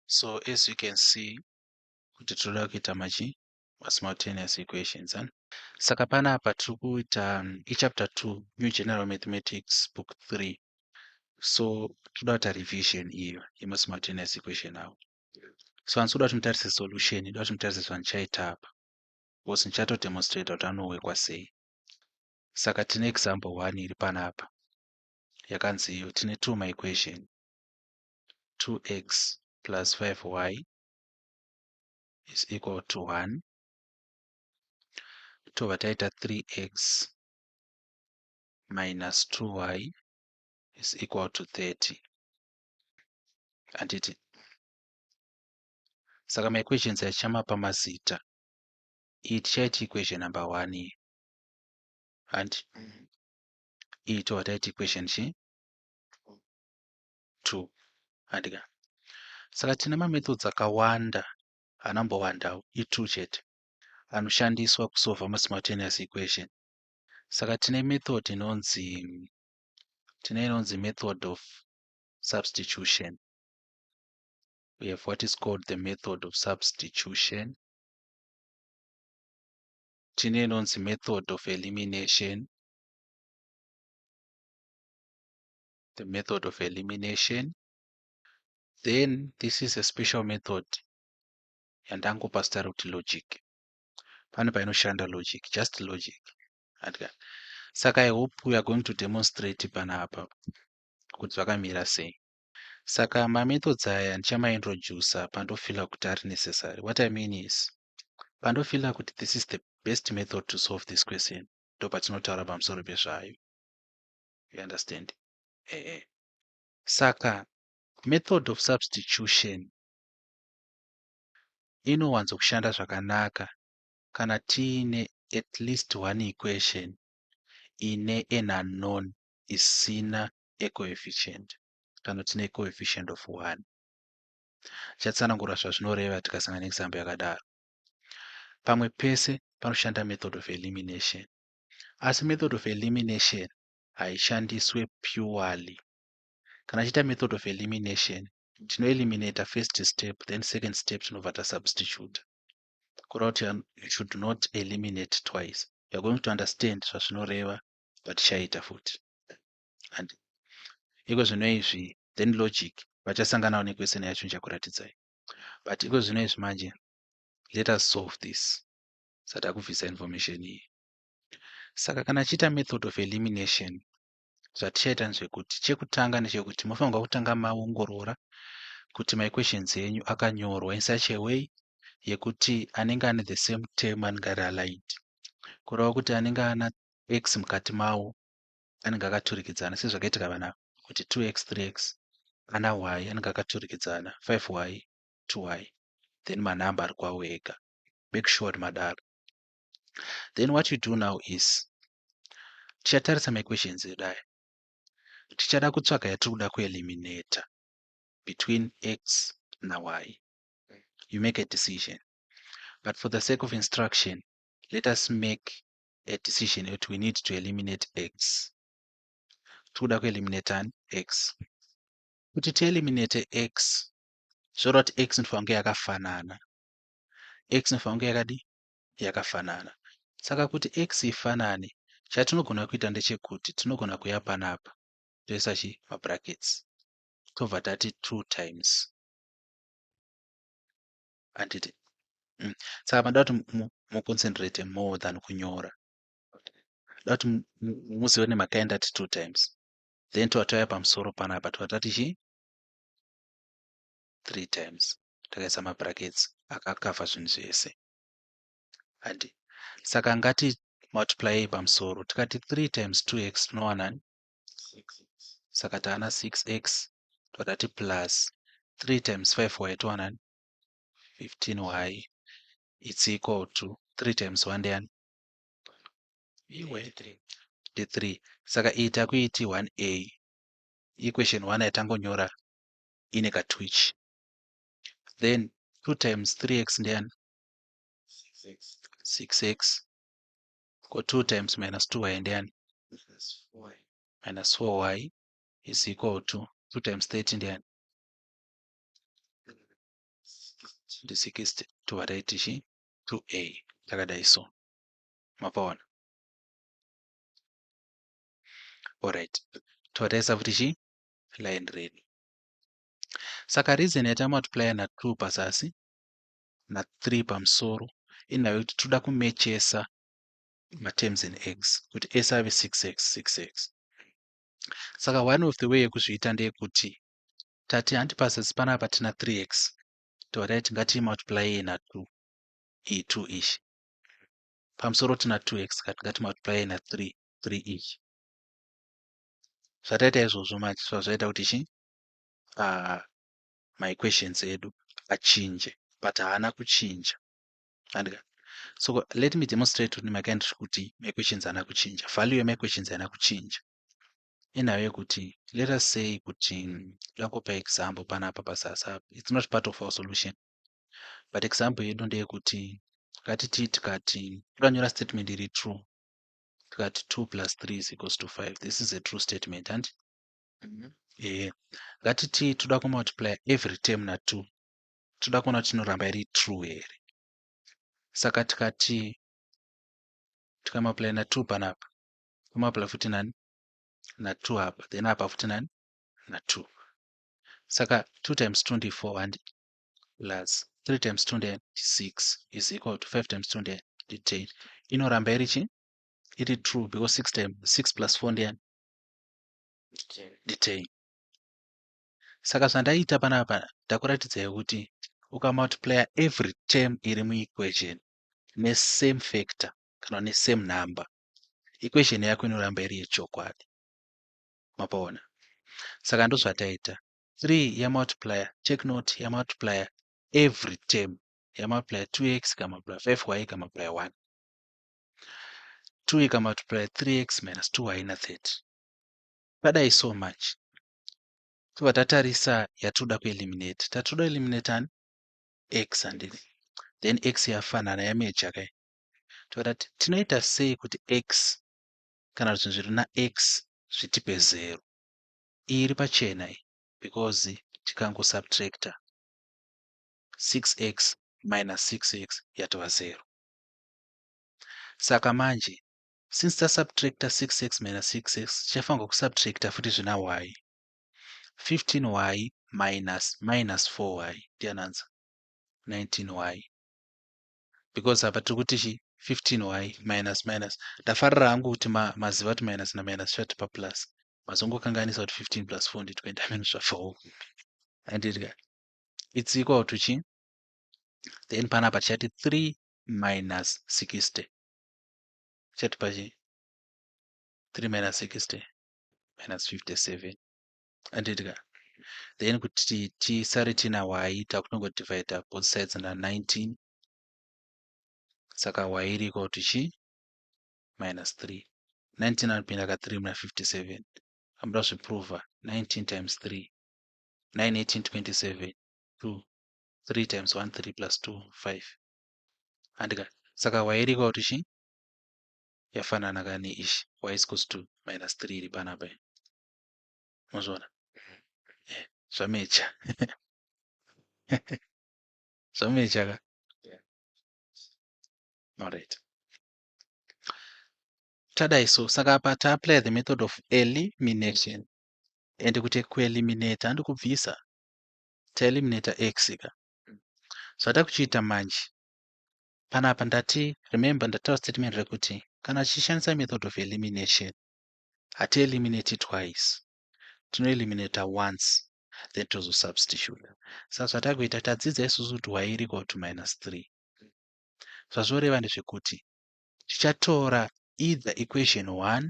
So as you can see kuti tinoda kuita machi masimultaneous equations. Eh? Saka panapa tiri kuita ichapter 2, New General Mathematics, book 3. So toda kuita revision iyo yemasimultaneous equation awo. So handisi kuda kuti mutarise solution, ndoda kuti mutarise zvandichaita apa, because ndichatodemonstrata kuti anowekwa sei. Saka tine example 1 iri panapa yakanzi iyo tine two maequation, 2x plus 5y is equal to 1, tobva taita 3x minus 2y is equal to 30, handiti? Saka maequations aya tichamapa mazita. Iyi tichaiti equation number 1 iyi, handi? Iyi tobva taiti equation chi 2, handika? Saka tine mamethods akawanda, anambowandawo, i2 chete, anoshandiswa kusolva masimultaneous equation. Saka tine method inonzi, tine inonzi method of substitution. We have what is called the method of substitution. Tine inonzi method of elimination, the method of elimination. Then this is a special method yandangopa zita rekuti logic. Pane painoshanda logic, just logic. Saka I hope we are going to demonstrate panapa kuti zvakamira sei. Saka mamethods aya ndichamaintroducer pandofila kuti ari necessary. What I mean is, pandofila kuti this is the best method to solve this question, ndopatinotaura pamusoro pezvayo. You understand? Ee. Saka method of substitution inowanzokushanda zvakanaka kana tiine at least one equation ine an unknown isina a coefficient, kana tine coefficient of 1. Chatsanangura zvazvinoreva tikasangana neexample yakadaro. Pamwe pese panoshanda method of elimination, asi method of elimination haishandiswe purely. Kana tichiita method of elimination, tinoeliminata first step, then second step tinobva tasubstitute, kureva kuti you should not eliminate twice. You are going to understand zvazvinoreva patichaita futi. And iko zvino izvi, then logic vachasanganawo nequestion yacho ndichakuratidzai, but iko zvino izvi manje, let us solve this sati akubvisa information iyi. Saka kana achiita method of elimination, zvatichaita ndezvekuti chekutanga ndechekuti mofanirwa kutanga maongorora kuti maequations enyu akanyorwa in such a way yekuti anenge ane the same term anenge ari aligned, kureva kuti anenge ana x mukati mawo anenge akaturikidzana sezvakaitika vanapa kuti 2x, 3x, ana y anenge akaturikidzana, 5y, 2y, then manhamba ari kwawo ega. Make sure kuti madaro. Then what you do now is, tichatarisa maequations edu aya, tichada kutsvaga yatiri kuda kueliminata between x na y. You make a decision, but for the sake of instruction, let us make a decision that we need to eliminate x. Tikuda kueliminate ani? X. Kuti tieliminate x, zvoreva kuti x inofanira kunge yakafanana, x inofanira kunge yakadi yakafanana. Saka kuti x ifanane, chatinogona kuita ndechekuti tinogona kuya panapa, toisa chi mabrackets, tobva tati 2 times, handiti? Saka mada kuti muconcentrate more than kunyora, da kuti muzive nemhaka yandati 2 times. Then tobva tauya pamusoro panapa, tobva tati chi 3 times, takaisa mabrackets akakavha zvinhu zvese, handi? Saka ngati multiplyei pamusoro. Tikati 3 times 2x, tinowanani? Saka taana 6x. Tobva tati plus 3 times 5y, towanani? 15y. It's equal to 3 times 1 ndeyani? Iwe, ndi3. Saka iyi takuiti 1a, equation 1 yatangonyora ine katwitch. Then 2 times 3x ndeyani? 6x. Ko 2 times minus 2y ndeyani? Minus 4y is equal to 2 times 30 ndeyani? Ndi 60, tobva taiti chi 2a takadai so. Mapaona? Alright, tobva taisa futi chi line redu. Saka reason yatamultiplya na2 pazasi na3 pamusoro inhau yekuti toda kumechesa materms in x kuti ese ave 6x 6x. Saka one of the way yekuzviita ndeyekuti tati hanti pazasi panapa tina 3x, tobva taiti ngatiimultiplyei na2 iyi 2 ichi. Pamusoro tina 2x, kati ngatimultiplyei na3 3 ichi. Zvataita izvozvo manje zvazvaita kuti chi maequations edu achinje, but haana kuchinja, andika? So let me demonstrate kuti makaendri kuti maequations haana kuchinja, value yemaequations haina kuchinja. Inhau yekuti let us say kuti ndangopa example panapa pazasi apa. It's not part of our solution, but example yedu ndeyekuti ngatiti tikati tokanyora statement iri true, tikati 2 plus 3 is equals to 5. This is a true statement, handi? Ehe, ngatiti toda kumultiply every term na2, toda kuona kuti inoramba iri true here. Saka tikati tikamultiply na2 panapa, tomultiply futi nani? Na2 apa. Then apa futi nani? Na2. Saka 2 times 2 ndi4, handi? Plus 3 times 2 ndi6 is equal to 5 times 2 ndi10. Inoramba iri chi? Iri true, because 6 times 6 plus 4 ndiyani? Ndi10. Saka zvandaita panapa, ndakuratidzai kuti ukamultiplya every term iri muequation nesame factor kana nesame number, equation yako inoramba iri yechokwadi. Mapaona? Saka ndozvataita. 3 yamultiplya, take note, yamultiplya every term, yamultiplya 2x, ikamultiply 5y, ikamultiply 1 2, ikamultiply 3x minus 2y na30. Padai so much, tobva tatarisa yatoda kueliminate. Tatoda eliminate ani? X, handiti? Then x yafanana, yamecha kai. Tobva tati tinoita sei kuti x kana zvinhu zviri nax zvitipe zero? Iyi iri pachena iyi, because tikangosubtracta 6x minus 6x yatova zero. Saka manje since tasubtracta 6x minus 6x, tichafanirwa kusubtracta futi zvina y. 15y minus minus 4y ndiani answer? 19y, because apa tiri kuti chi 15y minus minus. Ndafarira hangu kuti maziva kuti minus naminus zvichatipa plus. Mazongokanganisa kuti 15 plus 4 ndi 20 amene zvabvawo, anditi? It's equal to chi? Then panapa tichati 3 minus 60 chatipa chi? 3 minus 60, minus 57, anditi ka? Then kuti tisare tina y, takutongodivida both sides na19. Saka y iri equal to chi? Minus 3. 19 anopinda ka3 muna 57. Amuda kuzviprova, 19 times 3, 9, 18, 27, 2, 3 times 1, 3, plus 2, 5, andika? Saka y iri equal to chi? Yafanana ka neishi, y is equals to minus 3 iri panapa. Mozviona? Zvamecha, zvamecha ka. Alright, tadai so. Saka apa taapply the method of elimination, and kuti kueliminate handi kubvisa, taeliminata x ka. Zvada kuchiita manje panapa, ndati, remember, ndataura statement rekuti kana tichishandisa method of elimination, hatieliminate twice, tinoeliminata once, then tozosubstitute. Saka zvatakuita, tadzidza isusu kuti y iri equal to minus 3. Zvazvoreva ndezvekuti tichatora either equation 1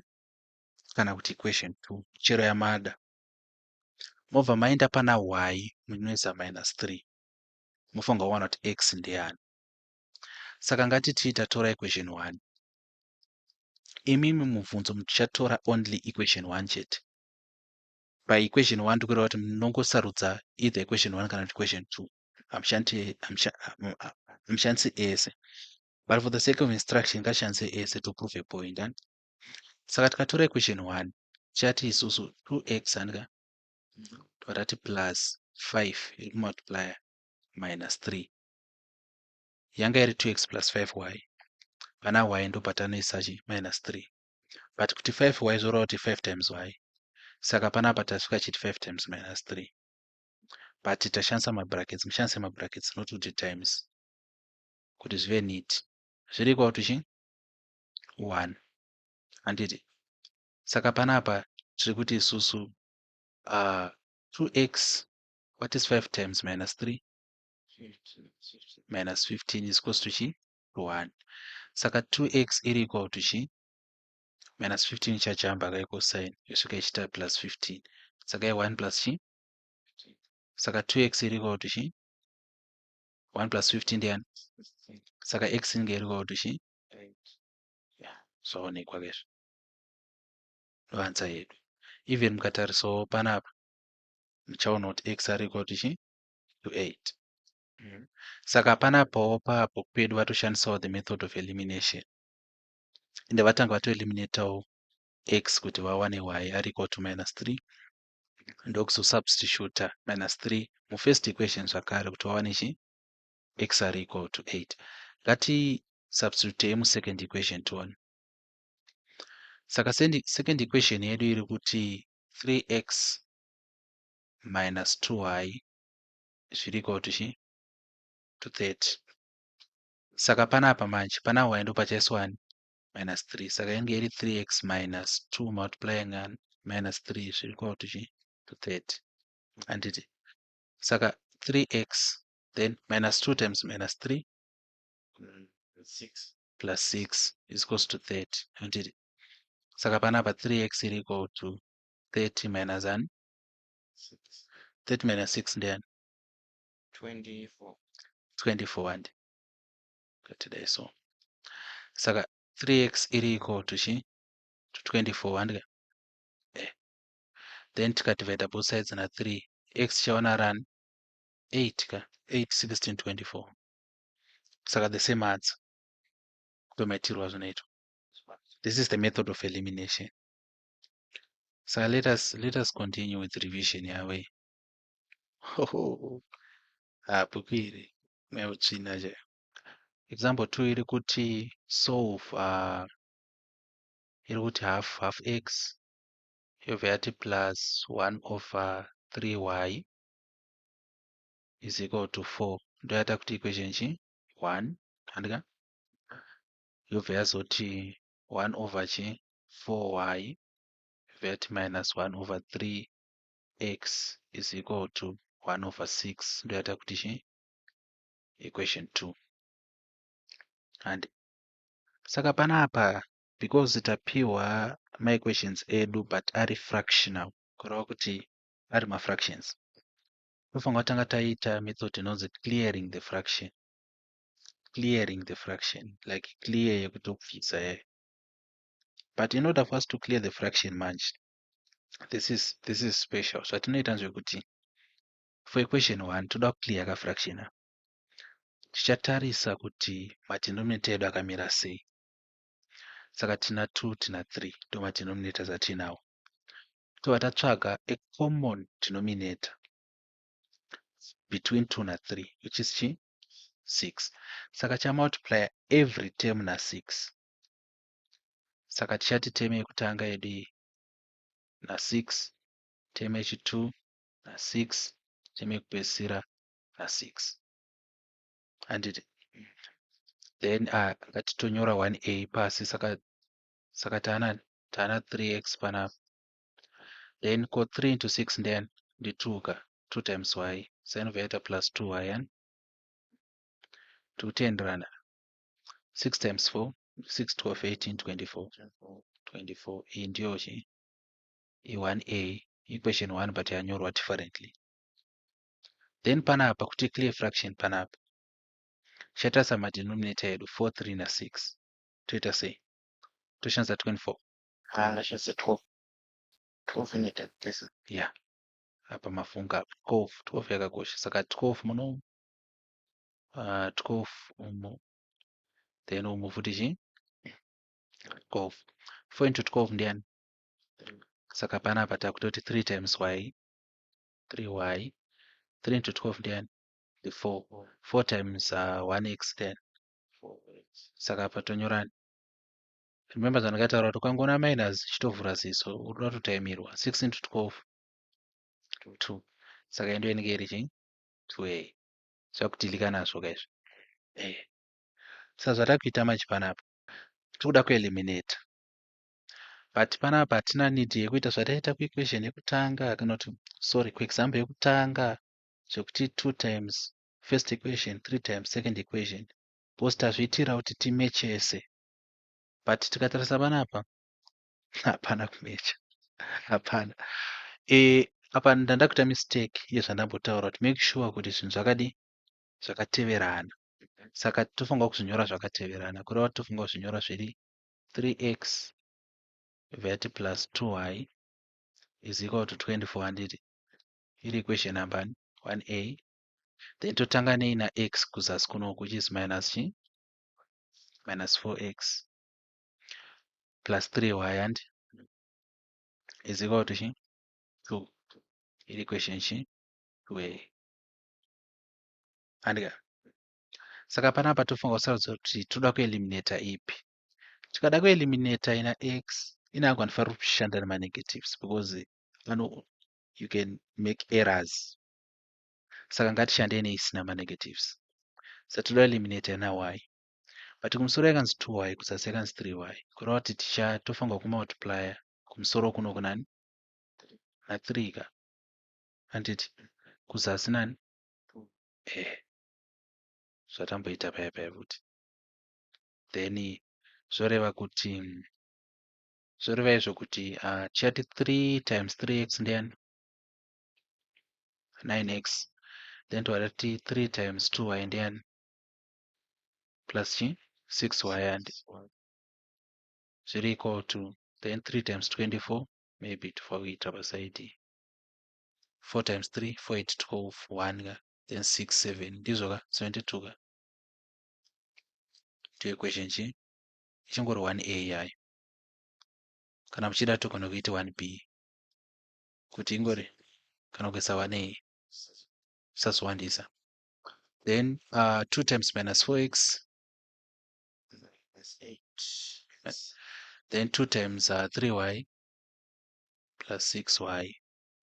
kana kuti equation 2, chero yamada, mobva maenda pana y, munoisa minus 3, mofanira kuwana kuti x ndeyani. Saka ngatiti tatora equation 1. Imimi mubvunzo muchatora only equation 1 chete. Paequation 1 ndikureva kuti munongosarudza either equation 1 kana kuti equation 2, hamushandisi ese, but for the sake of instruction ngatishandise ese to prove a point, and saka tikatora equation 1, tichati isusu 2x, andika? Tobva tati plus 5 iri kumultiplya minus 3. Yanga iri 2x plus 5y. Pana y ndopatanoisa chi minus 3. But kuti 5y zvoreva kuti 5 times y. Saka panapa tasvika chiti 5 times minus 3. But tashandisa mabrackets, mushandise mabrackets, not kuti times, kuti zvive neat. Zviri equal to chi 1, handiti? Saka panapa tiri kuti isusu 2x, what is 5 times minus 3? Minus 15 is equals to chi? To 1. Saka 2x iri equal to chi? Minus 15 ichajamba ka equal sign, yosvika ichiita plus 15. Saka i1 plus chi? Saka 2x iri equal to chi? 1 plus 15 ndiani? Saka x inenge iri equal to chi? Yeah, zvaonekwa kezvo, ndo answer yedu. Even mukatarisawo panapa, muchaona kuti x ari equal to chi? To 8. Saka panapawo pabhuku pedu vatoshandisawo the method of elimination, ende vatanga vatoeliminatawo x kuti vawane y ari equal to minus 3, ndokuzosubstituta minus 3 mufirst equation zvakare kuti vawane chi? X ari equal to 8. Ngatisubstitutei musecond equation tione. Saka second equation yedu iri kuti 3x minus 2y zviri equal to chi? To 30. Saka panapa manje pana y ndopachaiswa minus 3. Saka inge iri 3x minus 2 multiplying minus 3 zviri equal to chi? To 30, handiti? Saka 3x, then minus 2 times minus 3? 6. Plus 6 is equals to 30, handiti? Saka panapa 3x iri equal to 30 minus ani? 30 minus 6 ndiani? 24. 24, handi? Ngatidai so. Saka 3x iri equal to chi? To 24, handika? Then tikadivida both sides na3, x chaona rani? 8 ka. 8, 16, 24. Saka the same answer, ndomaitirwo azvinoitwa. This is the method of elimination. Saka let us continue with revision yavo. Bhuku iri meutsvina chaiyo. Example 2 iri kuti solve, iri kuti half x, yobva yati plus 1 over 3y is equal to 4. Ndoyata kuti equation chi? 1, handika? Yobva yazoti 1 over chi? 4y, yobva yati minus 1 over 3x is equal to 1 over 6. Ndoyata kuti chi? Equation 2, handi? Saka panapa, because tapiwa maequations edu but ari fractional, kureva kuti ari mafractions, tofanira kutanga taita method inonzi clearing the fraction. Clearing the fraction, like clear yekutobvisa yayo. But in order for us to clear the fraction manje, this is special. Zvatinoita ndezvekuti for equation 1 toda kuclear kafraction apa. Tichatarisa kuti madenominator edu akamira sei. Saka tina 2, tina 3, ndo madenominators atinawo. Tobva tatsvaga a common denominator between 2 na3, which is chi? 6. Saka chamultiplya every term na6. Saka tichati term yekutanga yedu iyi na6, term yechi2 na6, term yekupedzisira na6, handiti? Then ngatitonyora 1a pasi. Saka taana 3x panapa. Then ko 3 into 6 ndiani? Ndi2 ka. 2 times y, saka inobva yaita plus 2y, yani tikutenderana? 6 times 4, 6, 12, 18, 24. 24. Iyi ndiyo chi? I1a, equation 1, but yanyorwa differently. Then panapa kuti clear fraction, panapa tichatarisa madenominator edu, 4, 3 na6. Toita sei? Toshandisa 24? Ndashandisa 12. 12 inoita pesa. Yeah, apa mafunga apa. 12, 12 yakakosha. Saka 12 muno, 12 umu, then umu futi chi? 12. 4 into 12 ndiani? Saka panapa takutoti 3 times y, 3y. 3 into 12 ndiani? Ndi 4. 4 times 1x then Saka apa tonyorani? Remember zvandakataura kuti ukangoona minus, chitovhura ziso, unoda kutotaimirwa. 6 into 12, 2. Saka endo inenge iri chii? 2a. Zvakudhilika nazvo kaizvo. Saka zvatakuita manje panapa, tikuda kueliminata, but panapa hatina need yekuita zvataita kuequation yekutanga, kana kuti, sorry, kuexample yekutanga, zvekuti 2 times first equation, 3 times second equation, because tazviitira kuti timechese. But tikatarisa panapa, hapana kumecha, hapana. Apa ndanda kuita mistake yezvandambotaura kuti make sure kuti zvinhu zvakadi zvakateverana. Saka tofanira kuzvinyora zvakateverana, kureva kuti tofanira kuzvinyora zviri 3x vati plus 2y is equal to 24, handiti? Iri equation number 1a. Then totanga neina x kuzasi kunoku, which is minus chi? Minus 4x plus 3y and is equal to chi? 2. Iri equation chi? 2a, handika? Saka panapa tofanira kusarudza kuti toda kueliminata ipi. Tikada kueliminata ina x, inangu handifaniri kushanda nemanegatives because ano you can make errors. Saka ngatishandei neisina manegatives. Saka toda eliminata ina y, but kumusoro yakanzi 2y, kuzasi yakanzi 3y, kureva kuti tofanirwa kumultiplya kumusoro kuno kunani? Na3 ka, handiti? Kuzasi nani? Zvatamboita paya paya futi. Then zvoreva kuti, zvoreva izvo kuti tichati 3 times 3x ndeyani? 9x. Then tovarati 3 times 2y ndeyani? Plus chi? 6y, and zviri equal to, then 3 times 24, maybe tofa kuita pasaidi 4 times 3, 4, 8, 12, 1 ka, then 6, 7, ndizvo ka? 72 ka. Ndiyo equation chi? Ichingori 1a yayo. Kana muchida togona kuiti 1b kuti ingori, kana kuisa 1a usazowandisa. Then 2 times minus 4x Minus 8. Then 2 times 3y plus 6y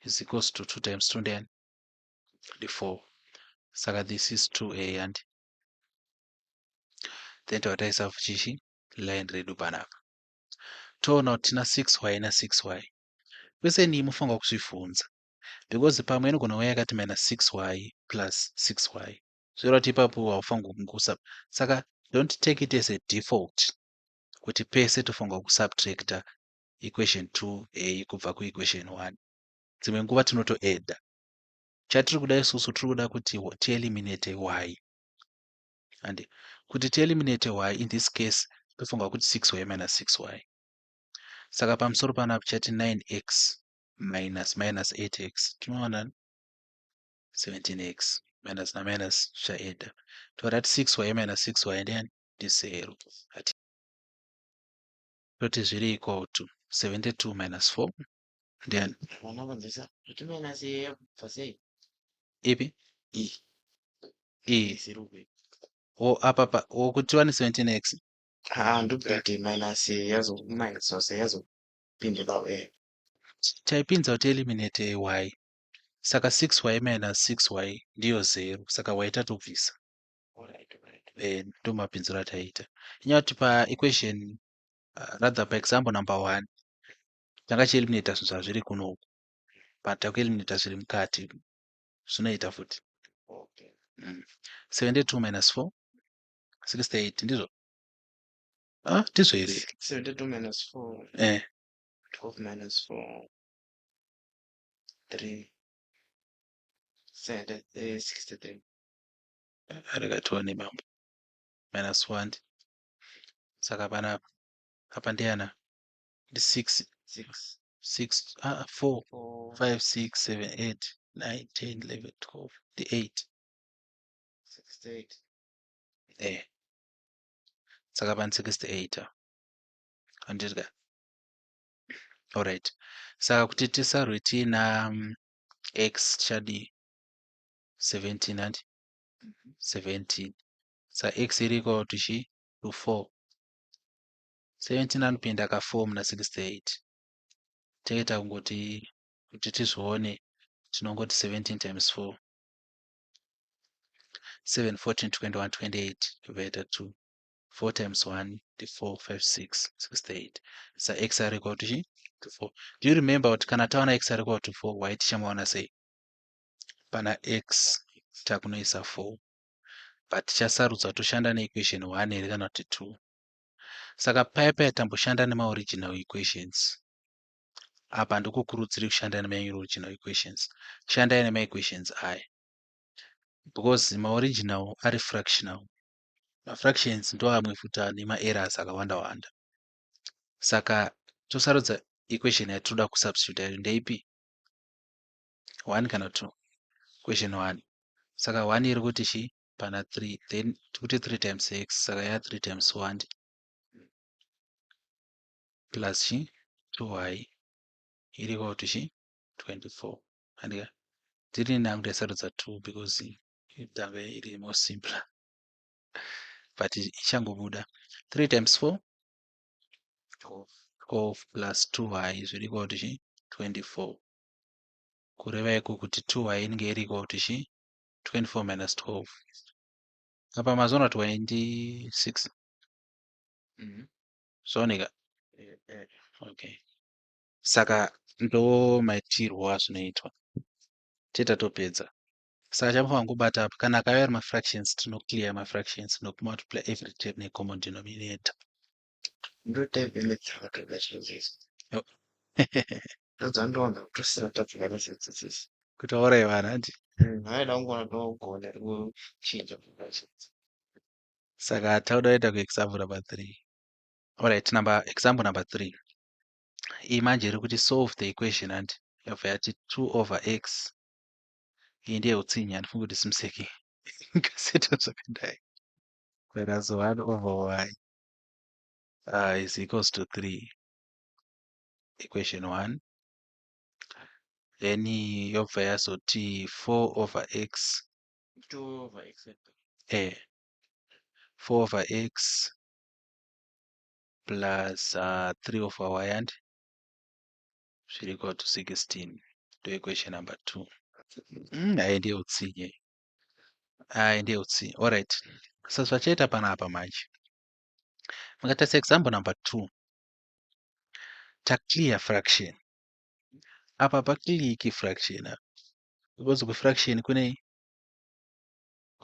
is equals to 2 times 2, then the 4. Saka this is 2a, and then tawataisa chichi line redu panapa, toona kuti tina 6y na6y. Kwese nii mufanira kuzvibvunza, because pamwe inogona kuva yakati minus 6y plus 6y, zvoreva kuti ipapo haufanirwi kungosa. Saka don't take it as a default kuti pese tofanirwa kusubtracta equation 2a kubva kuequation 1. Dzimwe nguva tinotoedha. Chatiri kuda isusu, tiri kuda kuti tieliminate y, and kuti tieliminate y in this case, tofanirwa kuti 6y minus 6y. Saka pamusoro panapa chati 9x minus minus 8x, tinowana 17x. Minus naminus zvichaedha. Torati 6y minus 6y ndiyani? Ndi0. Toti zviri equal to 72 minus 4 ndiyani? Vanabvunzisa kuti minus yabva sei? Ipi? I. I. Zero kupi? O apa pa wokuti tiwane 17x. Haa, ndobva minus yazo minus zose yazopinda e. Taipinza kuti eliminate y. Saka 6y minus 6y ndiyo 0, saka y tatobvisa. Alright. Ndo mapinziro ataita. Inyaya kuti paequation, rather paexample number 1, tanga chieliminata zvinhu zvazviri kunoku, but takueliminata zviri mukati, zvinoita futi. Okay. 72 minus 4, 68, ndizvo? Ah, ndizvo here? 72 minus 4. 12 minus 4, 3, 63. Rega tione mambo. Minus 1. Saka panapa apa ndiana? Ndi 6. 6. 6, ah, 4. 4. 5, 6, 7, 8, 9, 10, 11, 12, ndi 8. 68. Saka pani 68, handiti ka? Alright, saka kuti tisarwe tiina x, tichadii? 17, handi? 17. Saka x iri equal to chi? To 4. 17 anopinda ka 4 muna 68. Toita kungoti kuti tizvione, tinongoti 17 times 4, 7, 14, 21, 28, yobva 2. 4 times 1 ndi 4, 5, 6, 68. Sa x ari equal to chi? To 4. Do you remember kuti kana taona x ari equal to 4, y tichamaona sei? Pana x takunoisa 4, but tichasarudza toshanda neequation 1 here kana kuti 2. Saka paya paya tamboshanda nemaoriginal equations. Apa ndikukurudziri kushanda nemaoriginal equations. Shandai nemaequations aya, because maoriginal ari fractional. Mafractions ndo amwe futi ane maerrors akawanda wanda. Saka tosarudza equation yatinoda kusubstitute. Ndeipi, 1 kana 2? Equation 1. Saka 1 iri kuti chi? Pana 3, then tikuti 3 times x, saka ya 3 times 1 plus chi? 2y iri equal to chi? 24, andika? Tiri nangu ndasarudza 2 because itanga iri more simpler, but ichangobuda. 3 times 4? 12. 12 plus 2y zviri equal to chi? 24. Kureva iko kuti 2y inenge iri equal to chi? 24 minus 12. Apa mazoona kuti y ndi 6. Zvaoneka? Eh. Okay, saka ndo maitirwo azvinoitwa. Teta topedza. Saka chamufanira kubata apa, kana akauya ari mafractions, tinoclear mafractions nokumultiply every term necommon denominator. Ndo type yemaths yakatoda chaizvo. Oh. Ndodzandoona kutosina tabvira nedzidzidzisi. Kuti auraye vanhu, hanti? Haida kungoona togona kuchinja fractions. Saka tauda kuenda kuexample number 3. Alright, number example number 3 iyi manje iri kuti solve the equation, hanti? Yabva yati 2 over x. Iyi ndiye utsinye, handifungi kuti simuseki ingaseta zvakadai. Whereas 1 over y is equals to 3, equation 1. Then yobva yazoti 4 over x. 2 over x. 4 over x plus 3 over y and zviri equal to 16. Ndo equation number 2. Ayi, ndiye utsinye, ayi, ndiye utsinye. Alright, so zvachaita panapa manje, mukatarisa example number 2, taclear fraction. Apa pacleariki fraction apa, because kufraction kune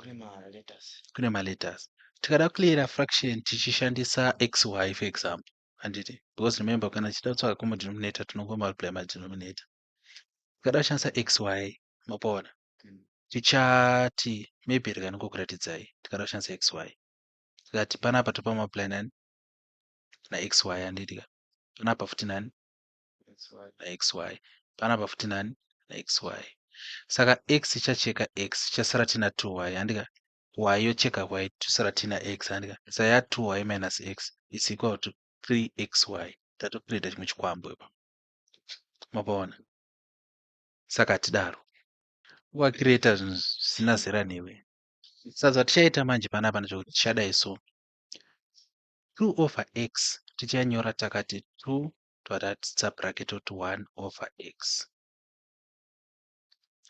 Kune maletters. Kune maletters. Tikada kucleara fraction tichishandisa xy, for example, handiti? Because remember, kana tichida kutsvaga common denominator, tinongomultiply madenominator. Tikada kushandisa xy, mapaona? Tichati maybe rega ndingokuratidzai. Tikada kushandisa xy, tikati panapa topamultiply nani? Naxy, handiti ka? Panapa futi nani? XY. Naxy. Panapa futi nani? Naxy. Saka x ichacheka x, chasara tina 2y, handika? Y yocheka y, tosara tina x, handika? Saka ya 2y minus x is equal to 3xy. Tatocreata chimwe chikwambo ipa, mapaona? Saka hatidaro, wakacreata zvinhu zvisina zera newe. Saka zvatichaita manje panapa ndechekuti tichadai so: 2 over x tichanyora takati 2, toratidza bracket, oti 1 over x.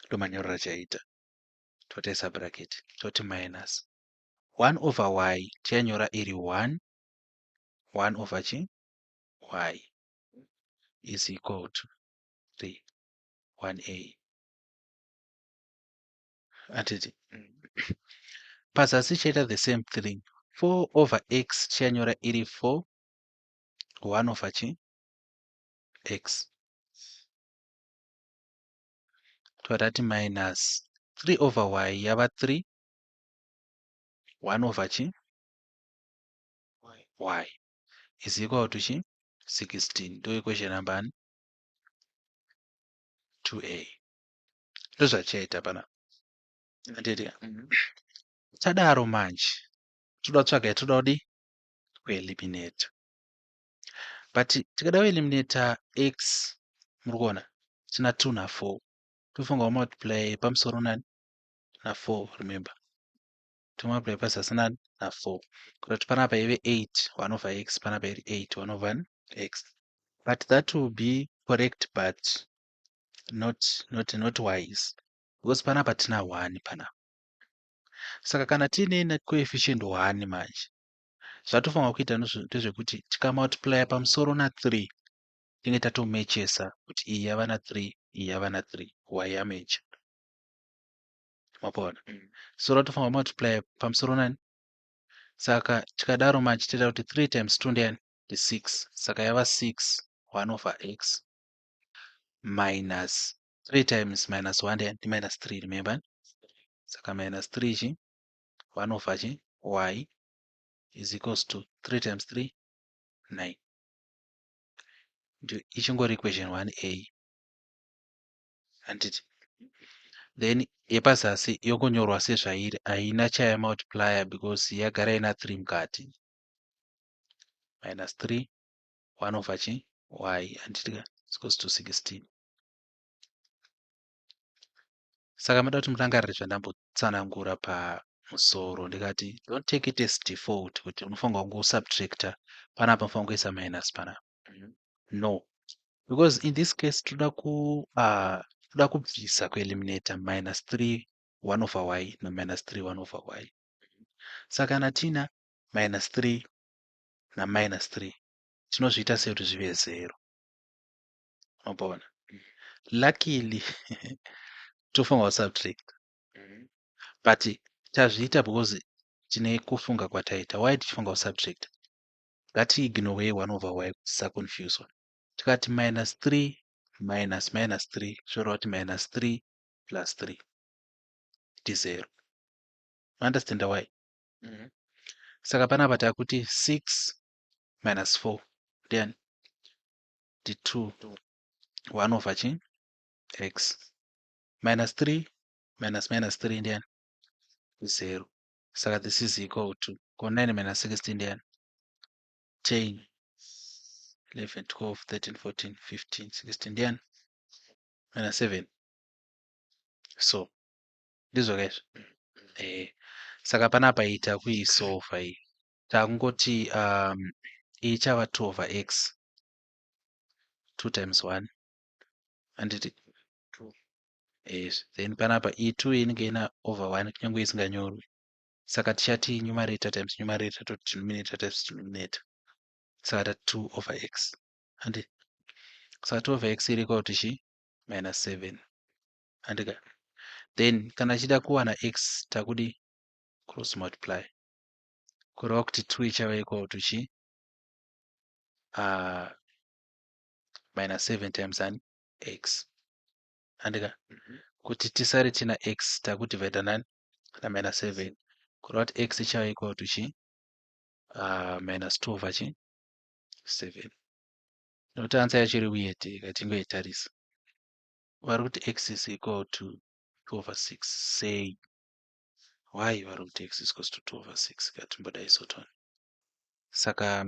Ndomanyorero achaita. Totaisa bracket, toti minus 1 over y tichanyora iri 1 1 over chi? Y is equal to 3 1a, handiti? Pazasi tichaita the same thing. 4 over x tichanyora iri 4 1 over chi? X. Totati minus 3 over y yava 3 1 over chi? Y. Y is equal to chi? 16. Ndo equation number 2a. Ndozvachaita pana, handiti? Tadaro manje toda kutsvaga yatoda kudi kueliminata. But tikada kueliminata x, muri kuona tina 2 na4, tofunga kumultiply pamusoro nani? Na4. Remember, Tomultiply pazasi nani? Na4. Kuda kuti panapa ive 8 1 over x, panapa iri 8 1 over x. But that will be correct, but not wise, because panapa tina 1 panapa. Saka kana tiine coefficient 1 manje, zvatofanirwa kuita ndezvekuti tikamultiplya pamusoro na3, tinge tatomechesa kuti iyi yava na3, iyi yava na3, y yamecha. Mapaona? So ratofanirwa multiply pamusoro nani? Saka tikadaro manje, toita kuti 3 times 2 ndeyani? Ndi6. Saka yava 6 1 over x minus 3 times minus 1 ndeyani? Ndi minus 3, remember? Saka minus 3 chi 1 over chi y is equals to 3 times 3, 9. Ichingori equation 1a, handiti? Then yepazasi yongonyorwa sezvairi, haina chayamultiplya because yagara ina 3 mukati. Minus 3 1 over chi y, handiti ka? Is equals to 16. Saka mada kuti murangarire zvandambotsanangura pamusoro, ndikati don't take it as default kuti unofanirwa kungosubtracta panapa, unofanira kuisa minus panapa. No, because in this case toda ku toda kubvisa, kueliminata minus 3 1 over y naminus 3 1 over y. Saka kana tina minus 3 naminus 3, tinozviita sei kuti zvive zero? Unopaona? Luckily tofanirwa kusubtract, but tazviita because tine kufunga kwataita. Why tichifunga kusubtract? Ngatiignorei 1 over y kuti tisaconfuswa. Tikati minus 3 minus minus 3, zvoreva kuti minus 3 plus 3 ndizero. Understand why? Saka panapa takuti 6 minus 4 ndiani? Ndi2 1 over chi x minus 3 minus minus 3 ndiani? 0. Saka this is equal to ko 9 minus 16 ndiani? 10, 11, 12, 13, 14, 15, 16 ndiani? Minus 7. So ndizvo kaizvo. Saka panapa iyi takuisolva iyi, takungoti iyi ichava 2 over x, 2 times 1, handiti? Then panapa e2 inenge ina over 1, kunyange isinganyorwi. Saka tichati numerator times numerator, toti denominator times denominator. Saka tati 2 over x, handi? Saka 2 over x iri equal to chi minus 7, handika? Then kana tichida kuwana x, takudi cross multiply, kureva kuti 2 ichava equal to chi minus 7 times ani? X, handika? Kuti tisare tina x, takudivhaida nani? Naminus 7. Kureva kuti x ichava equal to chi minus 2 over chi 7. Nokuti answer yacho iri weird, katingoitarisa, vari kuti x is equal to 2 over 6. Sei? Why vari kuti x is equals to 2 over 6? Katimbodai sotoni. Saka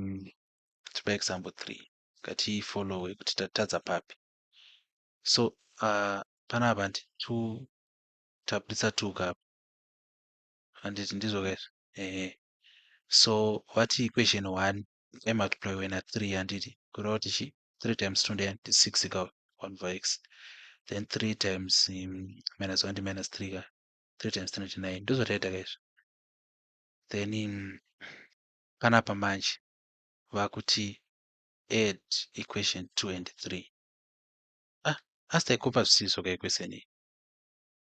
tipa example 3, ngatifollowe kuti tatadza papi. So panapa ndi 2, tabudisa 2 kapa, handiti? Ndizvo kaizvo. Ehe. So wati equation 1 imultiplywe na3, handiti? Kureva kuti chi 3 times 2 ndeyani? Ndi 6 ka 1 over x. Then 3 times minus 1 ndi minus 3 ka. 3 times 3 ndi 9. Ndozvataita kaizvo. Then panapa manje vakuti add equation 2 and 3. Ah, asi taikopa zvisizvo kaequation iyi,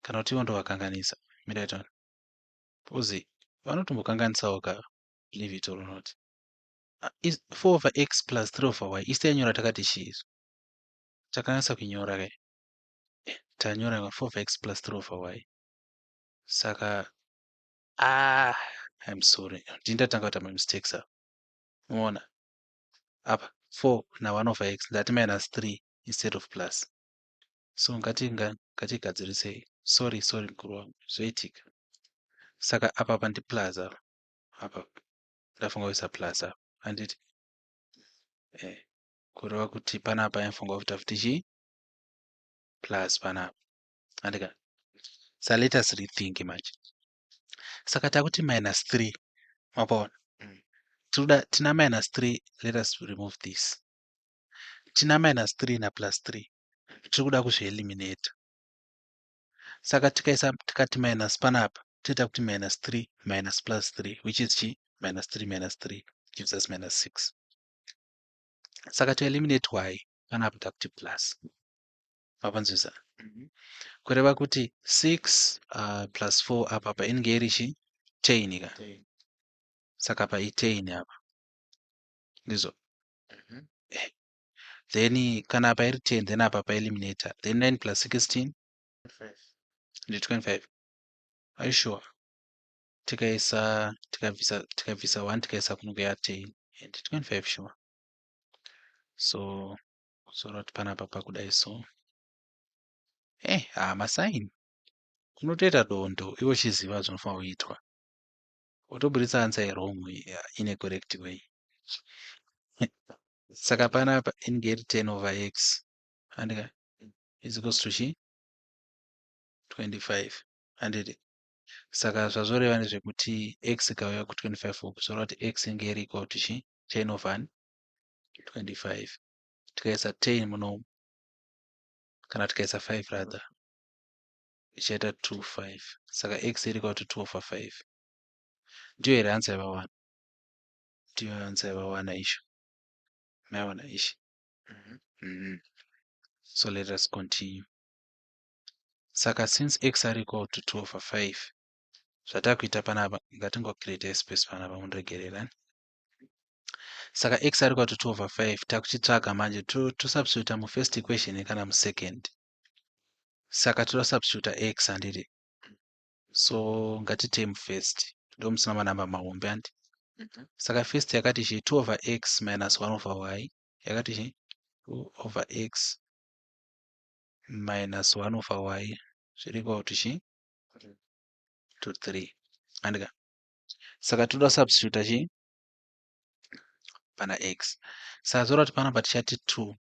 kana kuti ivo ndovakanganisa? Miraitona, because vanotombokanganisawo ka, believe it or not. Is 4 over x plus 3 over y isi tainyora takati chii? Takanasa kuinyora kai? Tanyora 4 over x plus 3 over y. Saka, ah, I'm sorry, ndini ndatanga kuita mamistakes apa. Unoona apa 4 na1 over x, ndati minus 3 instead of plus. So ngatigadzirisei. Sorry, sorry, mukuru wangu, zvoitika. Saka apa pa ndi plus apa, apa ndafunga kuisa plus apa, handiti? Kureva kuti panapa yaifunga kuita futi chii? Plus panapa, handika? Sa let us rethink manje. Saka takuti minus 3, mapaona? Mm. Tinoda, tina minus 3. Let us remove this. Tina minus 3 naplus 3, tiri kuda kuzvieliminata. Saka tikaisa, tikati minus panapa, toita kuti minus 3 minus plus 3, which is chi? Minus 3 minus 3 gives us minus 6. Saka to eliminate y panapa, takuti plus. Mapanzwisa? Mhm. Kureva kuti 6 plus 4 apa pa inenge iri chi? 10 ka? 10. Saka pa i10 apa, ndizvo? Mhm. Then kana apa iri 10, then apa paeliminator, then 9 plus 16? 5. Ndi 25. Are you sure? Tikaisa, tikabvisa 1, tikaisa kuno ya 10 and 25, sure. So kuti panapa pakudai. So masaini unotoita dondo iwe uchiziva zvinofanira kuitwa, wotoburitsa answer yewrong in a correct way. Saka panapa inenge iri 10 over x, andika? Is equals to chi? 25, handiti? Saka zvazvoreva ndezvekuti x ikauya ku25 uku, zvoreva kuti x inge iri equal to chi? 10 over 25. Tikaisa 10 munomu, kana tikaisa 5 rather, ichaita 2 5. Saka x iri equal to 2 over 5. Ndiyo here answer yavawana? Ndiyo answer yavawana isho. Maiona ishi? Mhm. So let us continue. Saka since x are equal to 2 over 5, zvatakuita panapa, ngatingocreate space panapa, mundiregerera. Saka x ari equal to 2 over 5, takuchitsvaga manje, tosubstituta mufirst equation kana musecond. Saka tosubstituta x, handiti? So ngatitei mufirst, ndo musina manamba mahombe, handi? Mhm. Saka first yakati chi? 2 over x minus 1 over y. Yakati chi? 2 over x minus 1 over y zviri equal to chi? To 3, andika? Saka toda substituta chi pana x. Saka zvoreva kuti panapa tichati 2,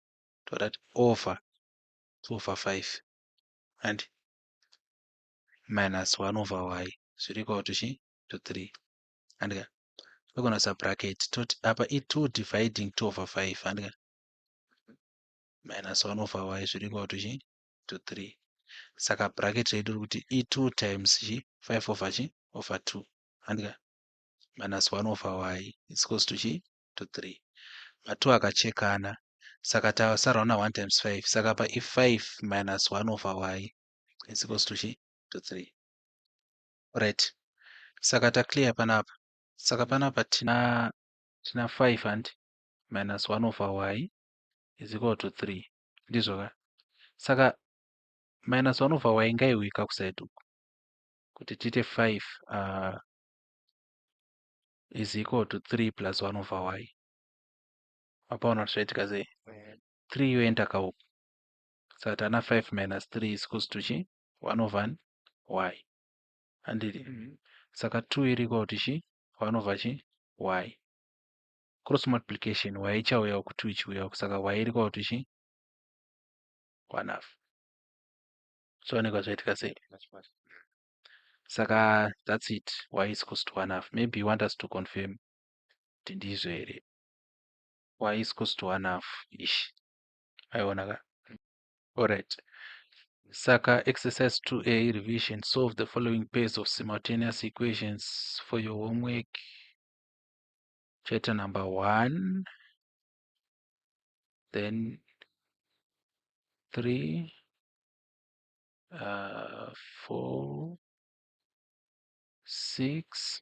toda over 2 over 5 and minus 1 over y zviri equal to chi? To 3, andika? Togona kuisa bracket, toti apa i2 dividing 2 over 5, andika? Minus 1 over y zviri equal to chi? To 3. Saka bracket redu riri kuti i2 times chi? 5 over chi? Over 2, andika? Minus 1 over y is equals to chi? To 3. Ma2 akachekana, saka tasarwa na 1 times 5. Saka pa i5 minus 1 over y is equals to chi? To 3. Right, saka taclear panapa. Saka panapa tina 5 and minus 1 over y is equal to 3, ndizvo ka? Saka minus 1 over y ngaiwika kuside uku kuti tiite 5 is equal to 3 plus 1 over y. Mapaona kuti zvaitika sei? 3 yoenda kauku, saka tana 5 minus 3 is equals to chi? 1 over y, handiti? Mhm. Saka 2 iri equal to chi? 1 over chi? Y. Cross multiplication, y ichauyawo ku 2 ichiuyawo, saka y iri equal to chi? 1 half. Zvaonekwa zvaitika sei? Saka that's it, y is equals to 1 half. Maybe you want us to confirm kuti ndizvo here. Y is equals to 1 half ish, aiona ka? Alright, saka exercise 2A revision: solve the following pairs of simultaneous equations. For your homework, chaita number 1, then 3, 4, 6,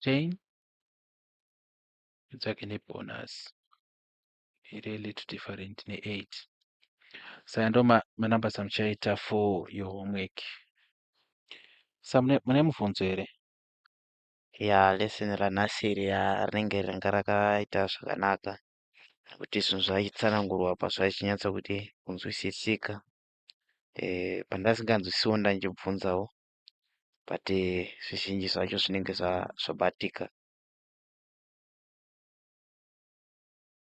10. Itsvake nebonus iri a little different, ne8. Saka ndo manumbers amuchaita for your homework. Sa mune mubvunzo here? Ya, lesson ranhasi riya rinenge ranga rakaita zvakanaka nekuti zvinhu zvaitsanangurwa pa zvachinyatsa kuti kunzwisisika. Pandasinganzwisiwo ndanchibvunzawo, but zvizhinji zvacho zvinenge zvabatika.